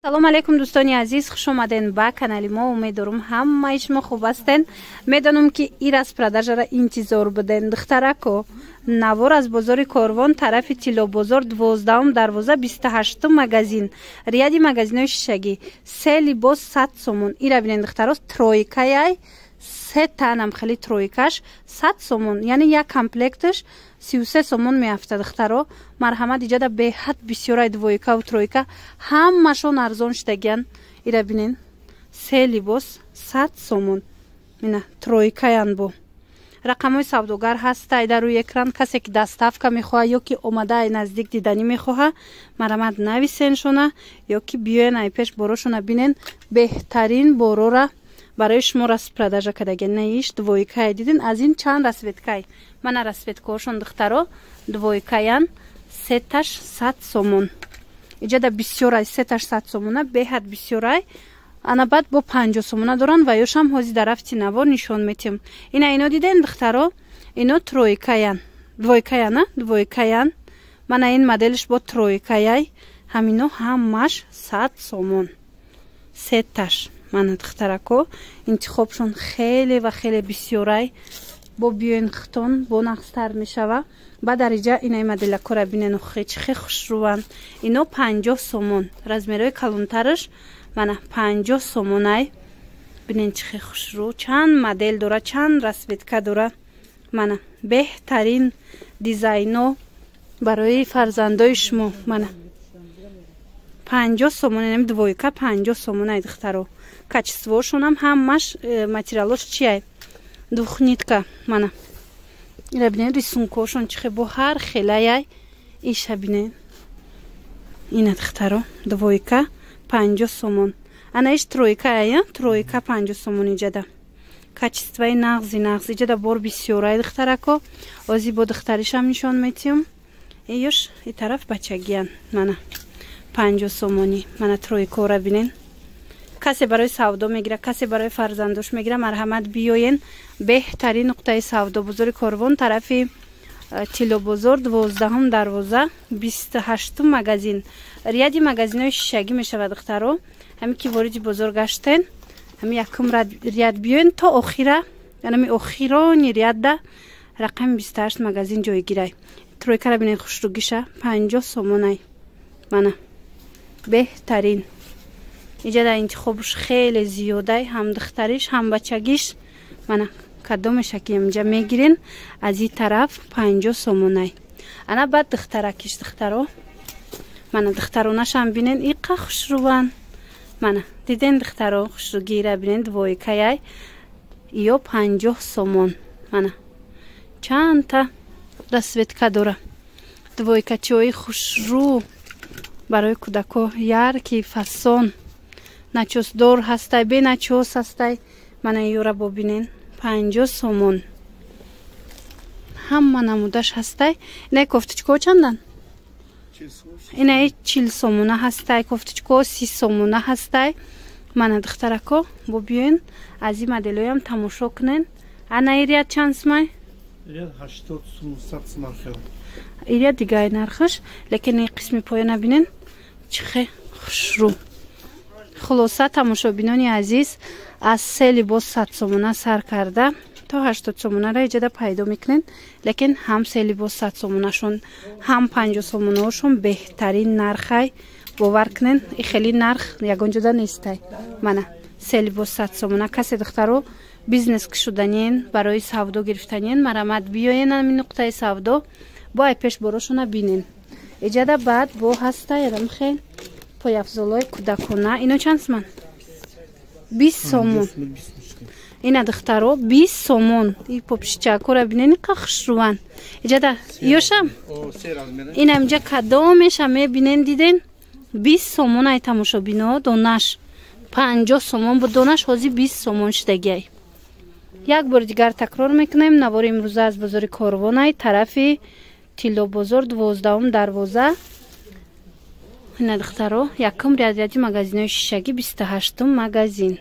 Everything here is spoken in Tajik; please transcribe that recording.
Салом алейкум, дӯстони азиз, хуш омаден ба канали мо. Умед дорум, ҳамаи шумо хуб ҳастен. Медонам, ки ин распродажара интизор буден. Духтарако, навор аз бозори Корвон, тарафи Тиллобозор, 12-ум дарвоза, 28-ум магазин, ряди магазинҳои шишагӣ. Се либос 100 сомон. Ира бинен, духтаро, тройкаяй, се танам хели тройкаш 100 сомон, яъне як комплекташ 33 сомон меафтад. Духтаро, марҳамат, иҷада беҳад бисёрай двойкаву тройка, ҳамашон арзон шудагиян. Ира бинен, се либос 100 сомон, ина тройкаян. Бо рақамҳои савдогар ҳастай дар рӯи экран. Касе ки доставка мехоҳа ё ки омада ай наздик диданӣ мехоҳа, марҳамат, нависеншона ё ки биёен, ай пеш борошона бинен. Беҳтарин борора барои шумо распродажа кардагия. Наиш двойкае, дидин, аз ин чанд расцветкай. Мана расцветкаҳошон, духтаро, двойкаян, сеташ 100 сомон. Иҷада бисёрай, сеташ 100 сомона, беҳад бисёрай. Ана баъд бо 50 сомона доранд ва ёшам ҳози дар рафти навор нишон метиҳем. Ина ино диден, духтаро, ино тройкаян, двойкаяна, двойкаян. Мана ин моделиш бо тройкаяй, ҳамино ҳамаш 100 сомон сеташ. Мана, духтарако, интихобшон хеле ва хеле бисёрай. Бо биёен хитон, бо нағзтар мешава. Баъд дар иҷа инаи моделакора бинен, чӣ хе хушрӯванд. Ино 50 сомон, размерҳои калонтараш мана 50 сомонай. Бинен, чӣ хе хушрӯ, чанд модел дора, чанд расцветка дора. Мана беҳтарин дизайно барои фарзандои шумо. Мана 50 сомон, двойка 50 сомонай. Духтаро, качествошонам ҳамаш материалош чиай, двухнитка. Мана ира бинед, рисункошон чихе бо ҳар хелаяй. Иша бинед, ина, духтаро, двойка 50 сомон. Ана иш тройка ая, тройка 50 сомон. Иҷада качествои нағзи нағз, иҷада бор бисёрай, духтарако. Ози бо духтаришам нишон метиҳам. Ёш и тараф бачагиян, мана 50 сомонӣ. Мана тройкора бинен. Касе барои савдо мегира, касе барои фарзандош мегира, марҳамат, биёен. Беҳтарин нуқтаи савдо бозори Корвон, тарафи Тиллобозор, 12-ум дарвоза, 28-ум магазин, ряди магазинҳои шишагӣ мешавад. Духтаро, ҳами ки вориди бозор гаштен, ҳами якум ряд биёен то охира, янами охирони рядда рақами 28 магазин ҷойгирай. Тройкара бинед, хушругиша, 50 сомонай. Мана беҳтарин, иҷада интихобш хеле зиёдай, ҳам духтариш, ҳам бачагиш. Мана кадомеша ки инҷа мегирен, аз ин тараф 50 сомонай. Ана баъд духтаракиш, духтаро, мана духтаронашам бинен, иқа хушруван. Мана диден, духтаро, хушругира бинен, двойкаяй, ё 50 сомон. Мана чандта расцветка дора, двойкачиҳои хушрӯ барои кӯдако, яркий фасон, начосдор ҳастай, беначос ҳастай. Мана ёра бобинен, 50 сомон, ҳама намудаш ҳастай. Инаи кофточкаҳо чандан? Инаи 40 сомона ҳастай, кофточкаҳо 30 сомона ҳастай. Мана, духтарако, бо биёен, аз ин моделҳоям тамошо кунен. Ана иряд чанд сумай? Иряд дигаи нархаш, лекин ин қисми поёна бинен, чӣ хе хушрӯ. Хулоса, тамошобинони азиз, аз се либос 100 сомона сар карда то 80 сомонара иҷада пайдо мекунед. Лекин ҳам се либос 100 сомонашон, ҳам 50 сомонаошон беҳтарин нархай. Бовар кунен, и хеле нарх ягон ҷода нестай. Мана се либос 100 сомона. Касе, духтаро, бизнес кушуданиен, барои савдо гирифтаниен, марҳамат, биёен ами нуқтаи савдо, бо ай пеш борошона бинен. Иҷада баъд бо ҳаста ярамхел пойафзолҳои кӯдакона. Ино чанд суман? 20 сомон. Ина, духтаро, 20 сомон. И попшичакора бинен, иқа хушрӯванд. Иҷада ёшам ина инҷа кадомеша мебинен, диден, 20 сомон. Ай тамошобино, донаш 50 сомон буд, донаш ҳозир 20 сомон шудагиай. Як бори дигар такрор мекунем: навори имрӯза аз бозори Корвонай, тарафи Тиллобозор, 12-ум дарвоза. Ина, духтаро, якум ряд, ряди магазинҳои шишагӣ, 28-ум магазин.